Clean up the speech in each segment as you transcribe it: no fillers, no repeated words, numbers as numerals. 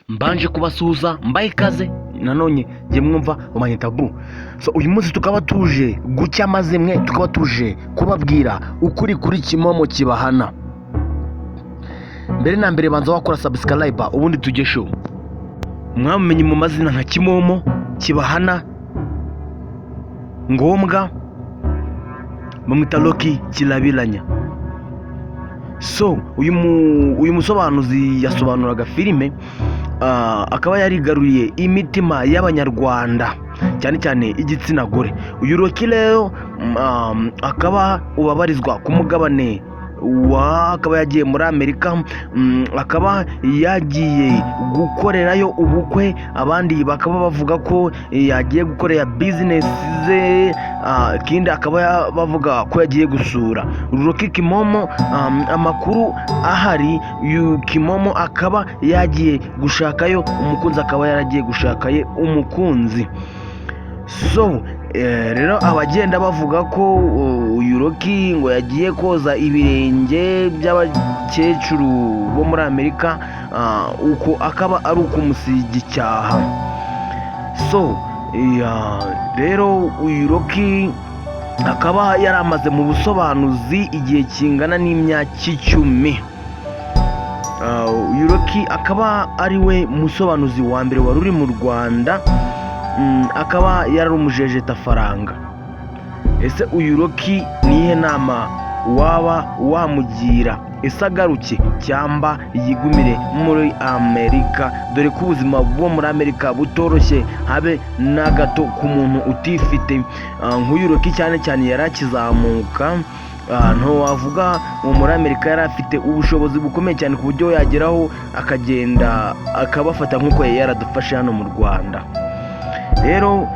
Mbanje kubasuhuza, mbaye ikaze nanone. Njye mwumva bamanyita bu. So uyu munsi tukaba tuje gucya amazimwe, tukaba tuje kubabwira ukuri kuri Kimomo Kibahana. Mbere na mbere banza wakora subscribe, ubundi tujye show. Mwamumenye mu mazina nka Kimomo Kibahana, ngombwa bamwita Rocky Kirabiranya. So uyu musobanuzi yasobanuraga filime, akaba yarigaruriye imitima y'Abanyarwanda, cyane cyane igitsina gore. Uyu Rocky rero akaba ubabarizwa ku mugabane wa, akaba yagiye muri Amerika, akaba yagiye gukorerayo ubukwe. Abandi bakaba bavuga ko yagiye gukorera business ze, ikindi akaba bavuga ko yagiye gusura Rocky Kimomo. Amakuru ahari, uyu Kimomo akaba yagiye gushakayo umukunzi, akaba yaragiye gushakayo umukunzi. So rero abagenda bavuga ko uyu Rocky ngo yagiye koza ibirenge by'abakecuru bo muri Amerika, uko akaba ari ukumusiga icyaha. So rero uyu Rocky akaba yari amaze mu busobanuzi igihe kingana n'imyaka 10. Uyu Rocky akaba ari we musobanuzi wa mbere wari uri mu Rwanda, akaba yari umujejetafaranga. Ese uyu Rocky ni iyihe nama waba wamugira? Ese agaruke cyangwa yigumire muri Amerika, dore ko ubuzima bwo muri Amerika butoroshye habe na gato ku muntu utifite? Nk'uyu Rocky cyane cyane yari akizamuka, ntiwavuga ngo muri Amerika yari afite ubushobozi bukomeye cyane ku buryo yageraho akagenda akabafata nk'uko yari yaradufashe hano mu Rwanda. Rero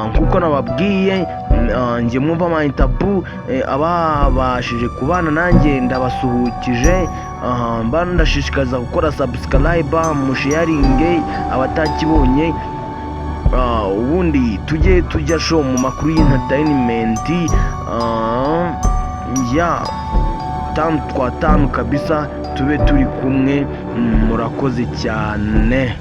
nk'uko nababwiye, njye mwumva mayitabu, ababashije kubana nanjye ndabasuhukije, mba ndashishikariza gukora subscribe, musharinge abatakibonye, ubundi tujye tujya show mu makuru y'entertainment ya tanu twa tanu kabisa, tube turi kumwe. Murakoze cyane.